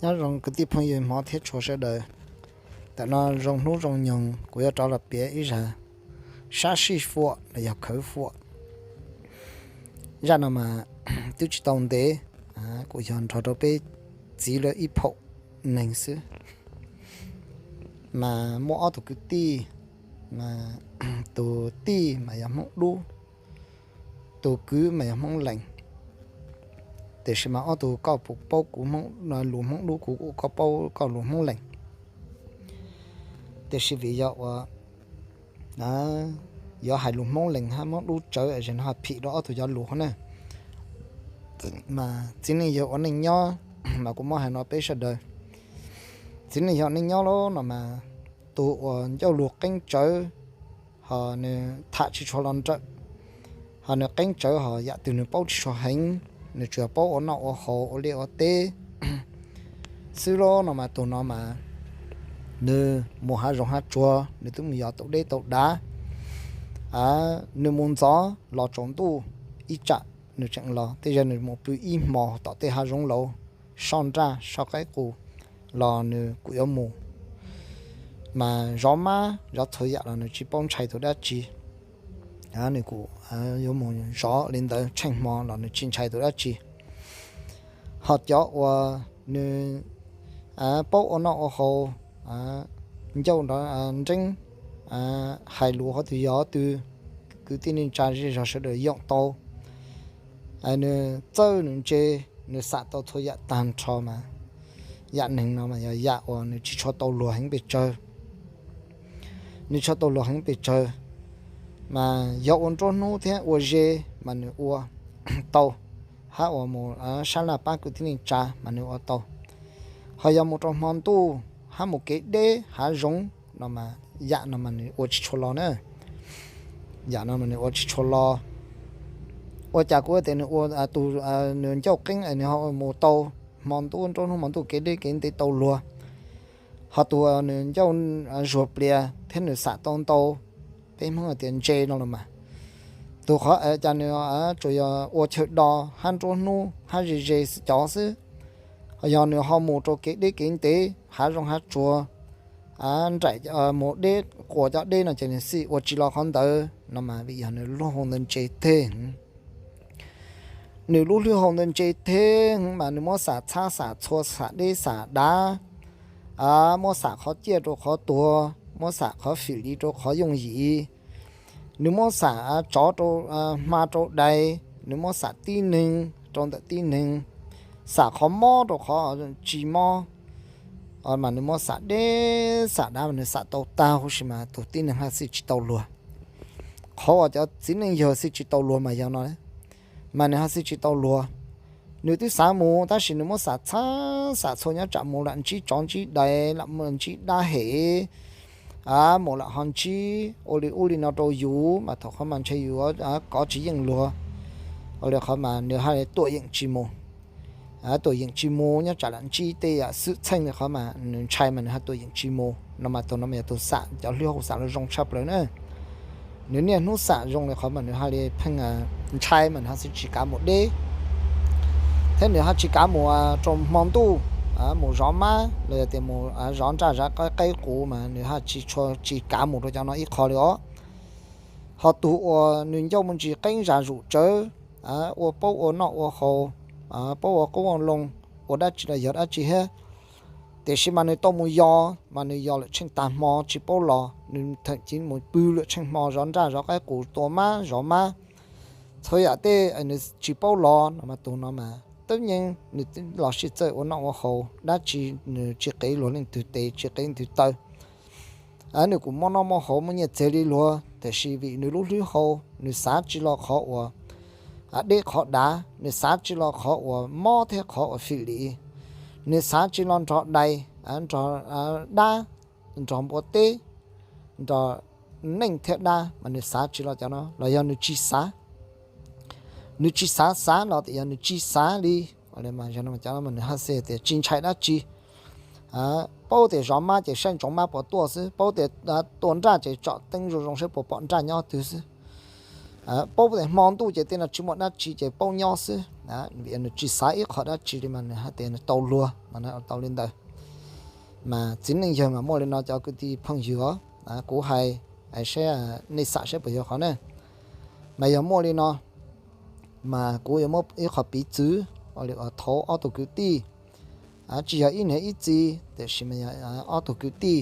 Nyob zoo kwv tij phooj ywg hmov thiab tshua sawv daws. Tam no zoo hnub zoo nyoog kuv yuav rov los piav ib zaj sab sij fuam los yog khawv fuam. Zaj no mas twb tsis tau ntev, kuv yog nrog rau peb txiv lawv ib phaum neeg xwb. Mas muaj ob tug kwv tij, tus tij mas yog Hmoob Dub, tus kwv mas yog Hmoob Lees. Tiam sis mas ob tug koj puas paub kuv lus Hmoob Dub, kuv kuj paub koj lus Hmoob Lees. Tiam sis vim yog ua, yuav hais lus Hmoob Lees hab Hmoob Dub tsawv es no ho phim rau ob tug cov lus hov na. Mas txiv neej yawg ua neej nyob, mas kuv muab hais no peb sawv daws. Txiv neej yawg ua neej nyob lauj no mas tus uas ncauj lug qeeb tsawv, ho nws tham tsis tshua los nrawm, ho nws qeeb tsawv ho yam twg nws paub tsis tshua heev, nws tsuas paub ua noj ua haus ua liaj ua teb xwb lauj no mas tus no mas nws mus hav zoov hav tsuag, nws twb mus yos tau deb tau dav. Nws mus ntxov los tsaus ntuj ib tsam nws tseem los, tej zaum nws mus pw ib hmos tom tej hav zoov laus, soj nraj soj qaib qus los nws kuj yuav mus. Mas zov mab zov txhua yam los nws tsis paub ntshai tus dab tsi. Nws kuj yuav mus zov li ntawd tsheej hmo los nws tsis ntshai tus dab tsi. Ho cov uas nws paub ua noj ua haus, ncauj nrov nreeb, hais lus qhov twg yog twg, kwv tij neej tsa zej zog sawv daws yoom tau. Nws txawj nws ntse, nws xam tau txhua yam tag nrho mas yam neeg no mas yog yam uas nws tsis tshua tau luag heev pes tsawg. Nws tsis tshua tau luag heev pes tsawg, mas yog ua nruab hnub thiab ua ze mas nws ua tau, hab uas mus sab laj pab kwv tij neej tsa mas nws ua tau. Ho yog mus rau hmo ntuj hab mus kev deb hav zoov no mas yam no mas nws ua tsis tshua los na. Yam no mas nws ua tsis tshua los. Ua cas kuv tias nws ua, tus nws ncauj qeeb nws ho mus tau hmo ntuj nruab hnub hmo ntuj kev deb kev ntev tau luag, ho tus nws ncauj zuag plias thiab nws xam tau ntau, peb Hmoob tias ntse no los mas, tus qhov cas nws tsuas yog ua chaw do hab nruab hnub hab ze ze cov xwb, yog nws ho mus rau kev deb kev ntev hav zoov hav tsuag, nraim mus deb quas cov deb no ces nws xij ua tsis los qhov ntawd no mas vim yog nws lub hau ntawd ntse teg. Nws lub hlwb hau ntawd ntse teg mas nws muab xam txhab xam txhua xam deb xam dav, muab xam qhov ciaj rau qhov tuag, muab xam qhov fim li rau qhov yooj yim. Nws muab xam tsov rau hma rau dais, nws muab xam tib neeg rau ntawm tib neeg, xam qhov mob rau qhov tsis mob. Mas nws muab xam deb xam dav mas nws xam tau tag huv si mas tus tib neeg haj xij tsis tau luag. Qhov uas cov txiv neej yawg xij tsis tau luag mas yog no, mas nws haj xij tsis tau luag. Nws twb xav mus tab sis nws muab xam txhab xam txhua nyob tsam mus lam ntsib tsov ntsib dais, lam mus ntsib dab hem, mus lam ho ntsib ua li ub li no rau yus mas thaum qhov mas ntshe yus kov tsis yeej luag. Ua li qhov mas nws haj li tuam yeem tsis mus. Tuam yeem tsis mus nyob tsam lam ntsib tej yam xwm txheej li qhov mas nws ntshai mas nws haj tuam yeem tsis mus no mas tus no mas yog tus xam cov hlwb hau xam los zoo tshaj plaws na. Nws niaj hnub xam zoo li qhov mas nws haj li pheej ntshai mas nws haj xij tsis kav mus deb, thiab nws haj tsis kav mus rau hmo ntuj mus zov mab los yog tias mus zov nraj zov qaib qus mas nws haj tsis tshua tsis kav mus rau cov no ib qho li os. Ho tus uas nws ncauj me ntsis qeeb zam zuj tsawv, ua paub ua noj ua haus, paub ua qoob ua loo, ua dab tsi los yog dab tsi thiab, tiam sis mas nws tau mus yos mas nws yos lawm tsheej tag hmo tsis paub los, nws theem tiv mus pw lawm tsheej hmo zov nraj zov qaib qus tua mab zov mab, txhua yam tej nws tsis paub los no mas tus no mas teb nyeej nws los sij txawj ua noj ua haus dab tsi, nws tsis qev luag leej twg tes tsis qev leej twg taw. Nws kuj muaj noj muaj haus muaj nyiaj txiag li luag, tiam sis vim nws lub hlwb hau, nws xav tsis los qhov uas deb qhov dav, nws xav tsis los qhov uas mob thiab qhov uas fim li, nws xav tsis los nrog dais, nrog dab, nrog npua teb, nrog neej thiab dab mas nws xav tsis los cov no los yog nws tsis xav. Nws tsis xav xav los tias yog nws tsis xav li. Cov no mas nws haj xij tias tsis ntshai dab tsi. Paub tias zov mab ces saib ntsoov mab puas tuaj xwb, paub tias tua nraj ces tsom teeb zoo zoo saib puas pom nraj nyob twg xwb. Paub tias hmo ntuj ces tej no tsis muaj dab tsi ces paub nyob xwb, vim nws tsis xav ib qho dab tsi li mas nws hais tias nws tau luag mas nws tau li ntawd. Mas txiv neej yawg mas muaj li no cov kwv tij phooj ywg os, kuv hais saib nej xam saib puas yog qhov na. Mas yog muaj li no mas kuv yuav muab ib qho piv txwv ua li uas thaum ob tug kwv tij, tsis yog ib niam ib txiv tiam sis mas yog ob tug kwv tij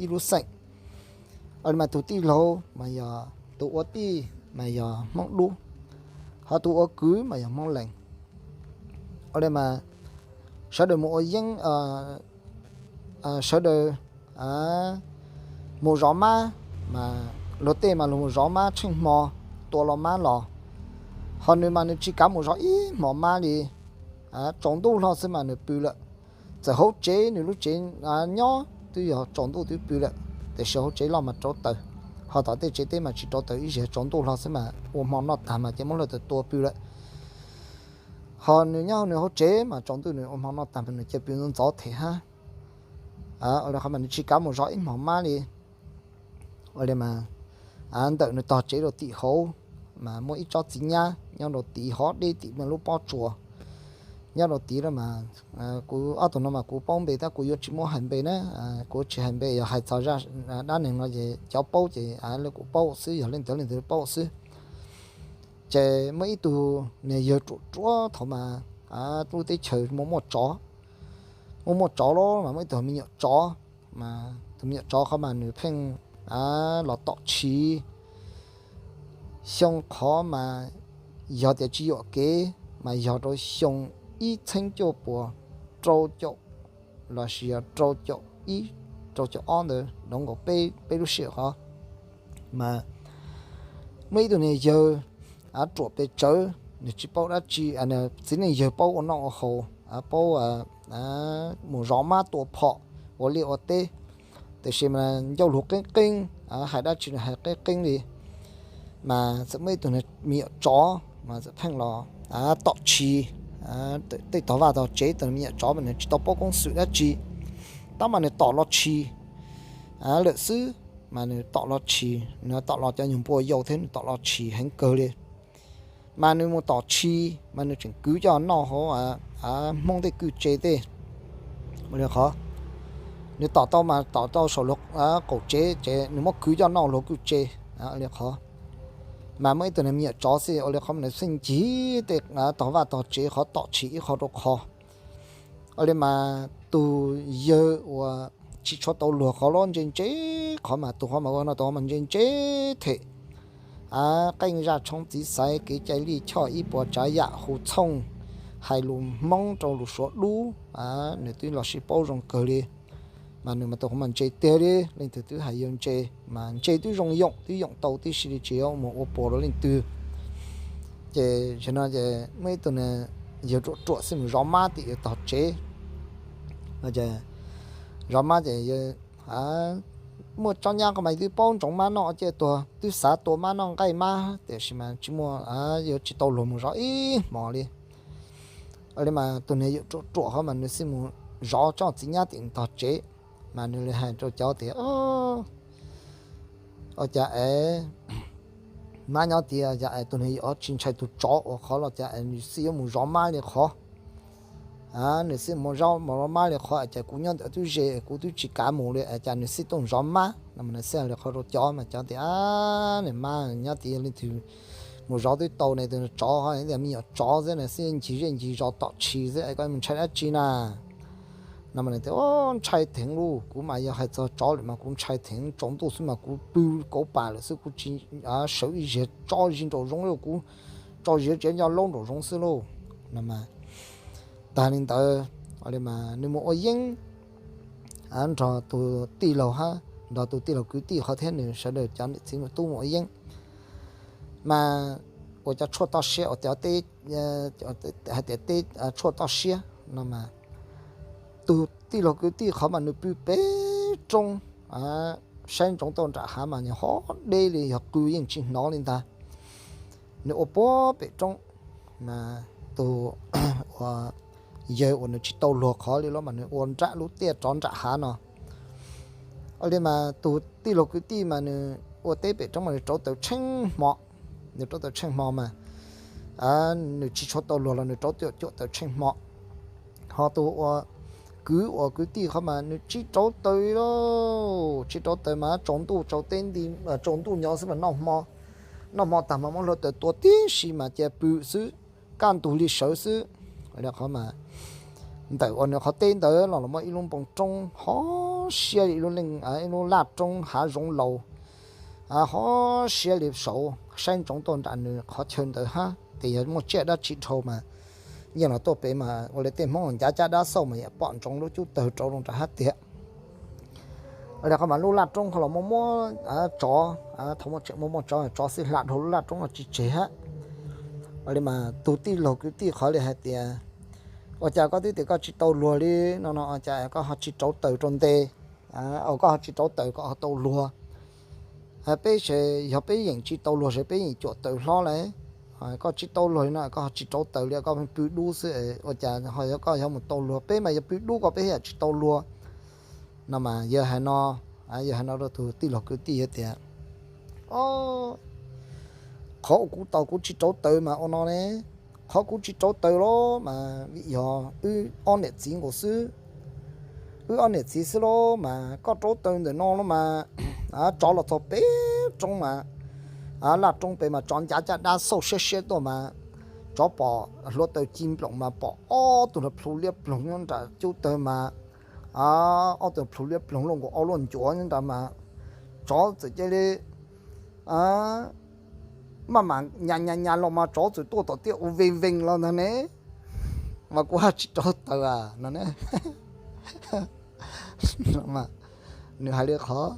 ib lub xeem. Ua li mas tus tij laug mas yog tus ua tij mas yog Hmoob Dub, ho tus ua kwv mas yog Hmoob Lees. Ua li mas sawv daws mus ua yeeb, sawv daws mus zov mab, mas luag tej mas luag mus zov mab tsheej hmo, tua los mab los. Ho nws mas nws tsis kav mus zov ib hmos mab li, tsaus ntuj hlo xwb mas nws pw lawm. Txawm hauv tsev, nws lub tsev nyob twb yog tsaus ntuj twb pw lawm, tiam sis hauv tsev loj mas rauv taws, ho tom tej tsev teb mas tsis rauv taws ib zaug, tsaus ntuj hlo xwb mas ua hmo noj tag mas ces muab luag taws tua pw lawm. Ho nws nyob nws hauv tsev mas tsaus ntuj nws ua hmo noj tag mas nws cia pw ntxov them hab. Ua li qhov mas nws tsis kav mus zov ib hmos mab li. Ua li mas ntawm nws tog tsev rau tim hauv mas muaj ib tsob txiv nyab nyob rau tim hov deb tim me lub pob tsuas. Nyob rau tid lawm mas kuv ob tug no mas kuv paub npe tab kuv yuav tsis muab hais npe na, kuv tsis hais npe, yog hais txog dab neeg no ces cov paub ces kuv paub xwb, yog leej twg leej twg paub xwb. Ces muaj ib tug niag yawg ruam ruam thaum mas lub teb chaws muaj muaj tsov, muaj muaj tsov los mas muaj ib tug me nyuam tsov, mas tus me nyuam tsov qhov mas nws pheej los tom tshis. Xyoo qhov mas yog tias tsis yuam kev mas yog rau xyoo ib txheeb cuaj puas rau caum los sis yog rau caum ib, rau caum ob ntawd, nov nkaus peb lub sij hawm qhov mas muaj ib tug niag yawg ruam pes tsawv, nws tsis paub dab tsi, txiv neej yawg paub ua noj ua haus, paub mus zov mab tua phom ua liaj ua teb, tiam sis mas ncauj lus qeeb qeeb, hais dab tsi nws hais qeeb qeeb li. Mas txawm muaj ib tug me nyuam tsov mas txawm pheej los tom tshis tej tog vaj tog tsev, tus me nyuam tsov mas nws tsis tau paub koob xwm dab tsi, tab mas nws tom los tshis lawm xwb. Mas nws tom los tshis, nws tom los cov nyuag npua yau thiab, nws tom los tshis heev kawg li. Mas nws mus tom tshis mas nws tseem kwv coj noj hauv Hmoob tej kwj tse tej. Ua li qhov nws tom tau mas tom tau saum luag qaum tsev ces nws muab kwv coj noj luag kwj tse. Ua li qhov mas muaj ib tug niag me nyuam tsov xwb, ua li qhov mas nws xij ncig tej tog vaj tog tsev qhov tom tshis ib qho rau qhov. Ua li mas tus yawg uas tsis tshua tau luag qhov los ntse ntse, qhov mas tus qhov mas ua no tus qhov mas ntse ntse them, qeej zaj tshoob txiv xaiv, kev cai lij choj, ib puas tsav yam hu txhooj, hais lus Hmoob rau lus Suav dub, nws twb los sib paub zoo kawg li. Mas nws mas tus qhov mas ntse tiag li, leej twg twb hais yawg ntse, mas ntse twb zoo yoom, twb yoom tau tib si li, tsis yog mus ua puas rau leej twg. Ces zaum no ces muaj ib tug yawg ruam ruam xwb mus zov mab tim yawg tog tsev. Zov mab ces muaj tsob nyab qhov mas twb paub ntsoov mab noj, cia tuag twb xav tua mab noj nqaij mab, tiam sis mas tsis muaj, yuav tsis tau luag mus zov ib hmos li. Ua li mas tus niag yawg ruam ruam qhov mas nws xij mus zov tsob txiv nyab tim tog tsev. Mas nws li hais rau cov tias, ua cas es mab nyob tias, cas es tus niag yawg tsis ntshai tus tsov ua qhov los cas es nws xij yuav mus zov mab li qhov. Nws xij mus zov mab li qhov, cas kuv nyob ntawm twb ze, kuv twb tsis kav mus li, cas nws xij tuaj zov mab no. Mas nws xij li qhov rau cov mas cov tias, niag mab nyob tias leej twg mus zov twb tau, ne tus tsov ho tias me nyuam tsov xwb, nws xij ncig zej ncig zos tom tshis xwb es koj mus ntshai dab tsi na. No mas nws tias, ntshai theev lauj, kuv mas yog hais txog tsov lawm mas kuv ntshai theev, tsaus ntuj xwb mas kuv pw kauv pam lawm xwb, kuv tsis sawv ib zaug tso zis nraum zoov li, kuv tso zis tsev nco laub nraum zoov xwb lauj. No mas tag li ntawd, ua li mas nws mus ua yeeb nrog tus tij laug hab, nrog tus tij laug kwv tij qhov thiab nws sawv daws cov niam txiv mus tub mus ua yeeb. Mas ua cov tshuaj toj siab, ua cov teb, hais tias teb tshuaj toj siab no mas tus tij laug kwv tij qhov mas nws pw pem roob, saib ntsoov tau nram hav mas nws ho deb li yog qw yeej tsis hnov li ntag. Nws ua puag pem roob, tus ua yawg uas nws tsis tau luag qhov li los mas nws ua nram lub tiaj rov nram hav no. Ua li mas tus tij laug kwv tij mas nws ua teb pem roob mas nws rauv taws tsheej hmo. Nws rauv taws tsheej hmo mas nws tsis tshua tau luag los nws rauv cuam taws tsheej hmo. Ho tus uas kwv uas kwv tij qhov mas nws tsis rauv taws li lauj, tsis rauv taws mas tsaus ntuj tsaus teb nti, tsaus ntuj nyob xwb mas noj hmo, noj hmo tag mas muab hluav taws tua tib si mas cia pw xwb, kaj ntug li sawv xwb. Qhov mas ntawm uas nws qhov teb ntawd los los muaj ib lub npoo roob ho siab li ib lub leej, ib lub laj roob hav zoov laus, ho siab li saud saib ntsoov tuaj nram nws qhov chaw ntawd hab tias yog muaj tsiaj dab tsi dhau mas yeej los tuaj pem mas ua li tej Hmoob ncav caj dab xauj mas yam pom ntsoov lub cub tawg rau loo nram hab tiag. Ua li qhov mas lub laj roob qhov los muaj muaj tsov, thaum muaj tseem muaj muaj tsov, tsov xwb hla dhau lub laj roob los tsis tseg hab. Ua li mas tus tij laug kwv tij qhov li hais tias, ua cas koj twb tias koj tsis tau luag li no no, ua cas koj ho tsis rauv taws rau nte, koj ho tsis rauv taws koj ho tau luag? Peb ces yog peb yeem tsis tau luag ces peb yeem cuam taws hlob lauj. Koj tsis tau luag li no koj ho tsis rauv taws li, koj pw dub xwb, ua cas ho yog koj yog mus tau luag? Peb mas yog pw dub koj peb yam tsis tau luag. No mas yawg hais no, yawg hais no rau tus tij laug kwv tij hais tias, o, qhov uas kuv tos kuv tsis rauv taws mas ua no ne, qhov kuv tsis rauv taws los mas vim yog wb ob niam txiv nkaus xwb. Wb ob niam txiv xwb los mas koj rauv taws ntawm no los mas tsov los txog pem roob mas, laj roob pem mas tsov ncav caj dab xauj siab siab tuaj mas tsov pom hluav taws ci nploom mas pom ob tug plhu liab ploog nyob nram cub tawg mas, ob tug plhu liab ploog luaj nkaus ob luaj ncuav nyob nrad mas tsov txawm cia li maj mam nyas nyas nyas los mas tsov txawm tuaj tom tiaj ua vee vees los ntag ne, mas kuv ho tsis rauv taws no ne. Nws hais li qhov,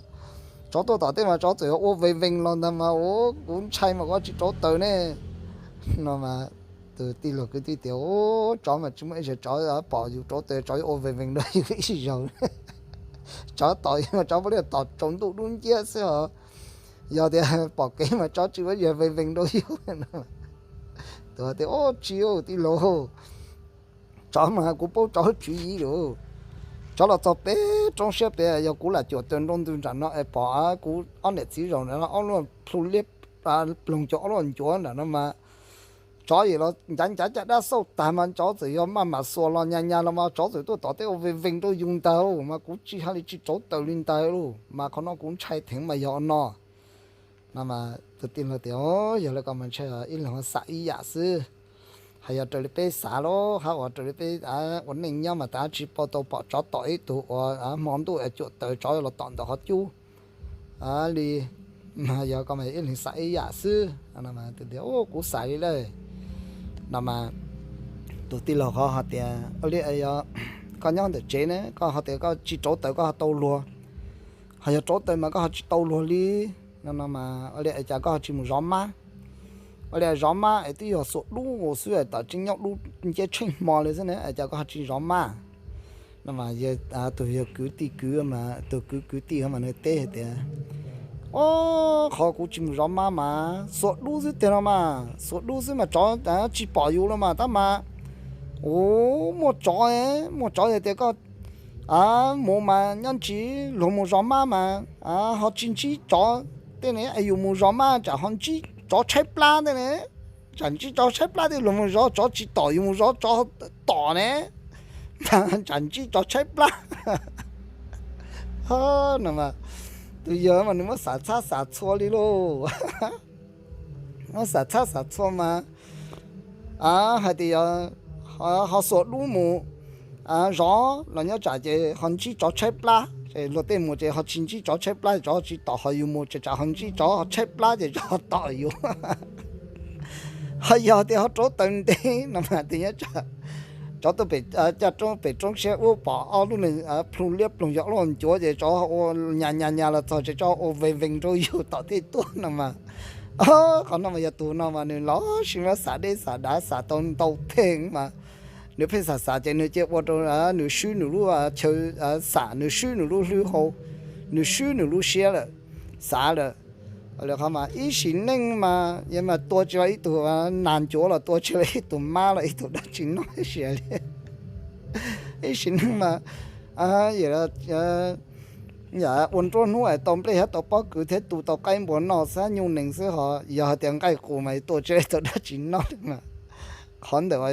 tsov tuaj tom tiaj mas tsov txawm ua vee vees los ntag mas ua kuv ntshai mas kuv ho tsis rauv taws ne. No mas tus tij laug kwv tij tias, u, tsov mas tsis muaj ib zaug tsov pom yus rauv taws tsov yuav ua vee vees rau yus ib zaug. Tsov tom yus mas tsov puav leej tom tsaus ntuj dub nciab xwb os. Yog tias pom kev mas tsov tsis muaj ib zaug vee vees rau yus. Tus tias, u, tsis, tij laug, tsov mas kuv paub tsov tswv yim lawm. Tsov los txog pem roob siab pem, yog kuv lam cuam taws nroo ntws nram no es pom kuv ob niam txiv zaum nram no ob luaj plhu liab ploog cov ob luaj ncuav nram no mas tsov yim los ncav ncav caj dab xauj tag mas tsov txawm yog maj mam xuas los nyas nyas los mas tsov txawm tuaj tom tiaj ua vee vees rau yus ntag mas kuv tsis hais li tsis rauv taws li ntag lauj, mas qhov no kuv ntshai theev mas yog no. No mas tus tij laug tias, yog li ko mas ntshai ib leeg xam ib yam xwb. Hais yog raws li peb xav los hab uas raws li peb ua neej nyob mas tab tsis pom tau pom tsov tom ib tug uas hmo ntuj cuam taws tsov los tom ntawm qhov cub li. Yog ko mas ib leeg xam ib yam xwb. Kuv xav li lawm. No mas tus tij laug qhov hais tias, ua li, yog koj nyob ntawm tsev ne koj ho tias koj tsis rauv taws koj ho tau luag, ho yog rauv taws mas koj ho tsis tau luag li. No no mas ua li cas koj ho tsis mus zov mab? Ua li zov mab es twb yog xuas dub nkaus xwb, tam tseeb nyob dub nciab tsheej hmo li xwb ne, es cas koj ho tsis zov mab? No mas tus yog kwv tij kwv mas tus kwv kwv tij mas nws teb hais tias, o, qhov kuv tsis mus zov mab mas xuas dub xwb tiag no mas, xuas dub xwb mas tsov tsis pom yus los mas tab mas, u, muaj tsov, muaj tsov yog tias koj mus mas nyob ntsis luag mus zov mab mas ho tsis ntsib tsov tej ne, es yus mus zov mab tsam ho ntsib tsov tshaib plab tej ne. Tsam ntsib tsov tshaib plab tej luag mus zov tsov tsis tom yus mus zov tsov tom ne, tsam ntsib tsov tshaib plab. No mas tus yawg mas nws muab xav txhab xav txhua li lauj. Muab xav txhab xav txhua mas hais tias yog ho xuas dub mus zov los nyob tsam ces ho ntsib tsov tshaib plab, luag tej mus ces ho tsis ntsib tsov tshaib plab, tsov ho tsis tom, ho yus mus ces tsam ho ntsib tsov ho tshaib plab ces tsov ho tom yus. Ho yog tias ho rauv taws ntev no mas tias nyob tsam tsov tuaj pem roob siab ub pom ob lub neeg plhu liab ploog yog ob lub ncuav ces tsov ua nyas nyas nyas los txog ces tsov ua vees vees rau yus tom tej tuaj no mas. Qhov no mas yog tus no mas nws los sis mas xav deb xav dav xav tau ntau theej mas nws pheej xav xav ces nws cia ua rau nws swb nws lub chaw xam, nws swb nws lub hlwb hau, nws swb nws lub siab lawm, xav lawm. Qhov mas ib sim neej mas yog mas tua tsis los ib tug nas ncuav los tua tsis los ib tug mab los ib tug dab tsi noj ib sim li. Ib sim neej mas Yog ua nruab hnub es tau nplej thiab tau pob kws thiab tu tau qaib npua noj xwb, nyuj nees xwb, ho yog hais tias nqaij qus mas tuaj tsis tau dab tsi noj li mas. Qhov ntawm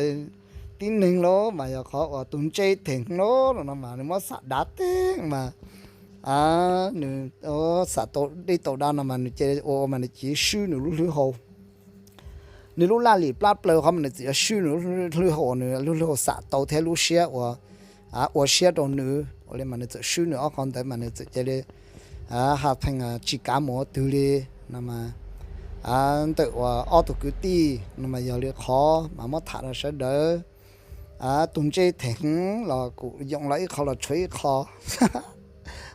tib neeg los mas yog qhov uas tus ntse theem los no mas nws muab xam dav teg mas, nws xam tau dej tau dav no mas nws cia ua ua mas nws cia swb nws lub hlwb hau. Nws lub laj lim plab plaws qhov mas nws txawm yuav swb nws lub hlwb hau, nws lub hlwb hau xam tau thiab lub siab uas ua siab rau nws, ua li mas nws txawm swb nws ob qho ntawd mas nws txawm cia li ha pheej tsis kav mus ua twg li no mas. Ntawm uas ob tug kwv tij no mas yog li qhov mas muab tham rau sawv daws. Tus ntse theem los kuj yoom los ib qho los tshuav ib qho,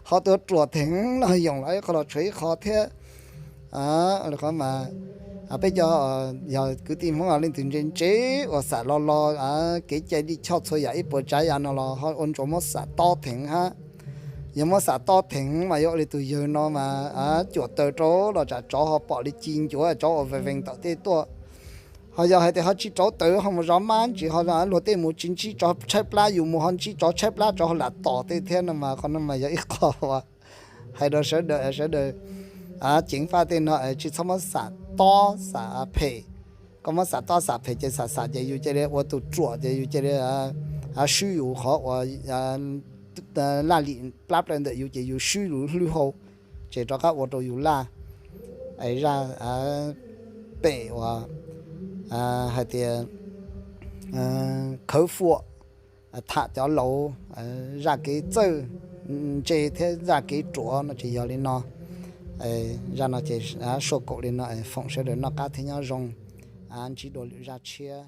ho tus ruam theem los yoom los ib qho los tshuav ib qho thiab. Li qhov mas peb cov yog kwv tij Hmoob leej twg ntse ntse uas xam los los kev cai lij choj txhua yam ib puas tsav yam no los ho ua ntsuas muab xam tob theem hab. Yog muab xam tob theem mas yuav ua li tus yawg no mas cuam taws rau los tsam tsov ho pom li ci ncuav tsov ua vees vees tom tej tuaj. Ho yog hais tias ho tsis rauv taws ho mus zov mab ntsis ho luag tej mus tsis ntsib tsov tshaib plab, yus mus ho ntsib tsov tshaib plab tsov ho lam tom tej thiab no mas qhov no mas yog ib qho uas hais rau sawv daws, sawv daws ceev faj tej no tsis txhob muab xam tob xam phem. Koj muab xam tob xam phem ces xam xam ces yus cia li ua tus ruam ces yus cia li swb yus qhov uas laj lim plab plaws ntawm yus ces yus swb yus hlwb hau, ces rov qab ua rau yus laj. Zaj pem uas hais tias khawv fuam tham cov laus, zaj kev txawj ntse thiab zaj kev ruam no ces yog li no. Zaj no ces suaj kaum li no, foom sawv daws noj qab thiab nyob zoo, ntsib dua lwm zaj tshiab.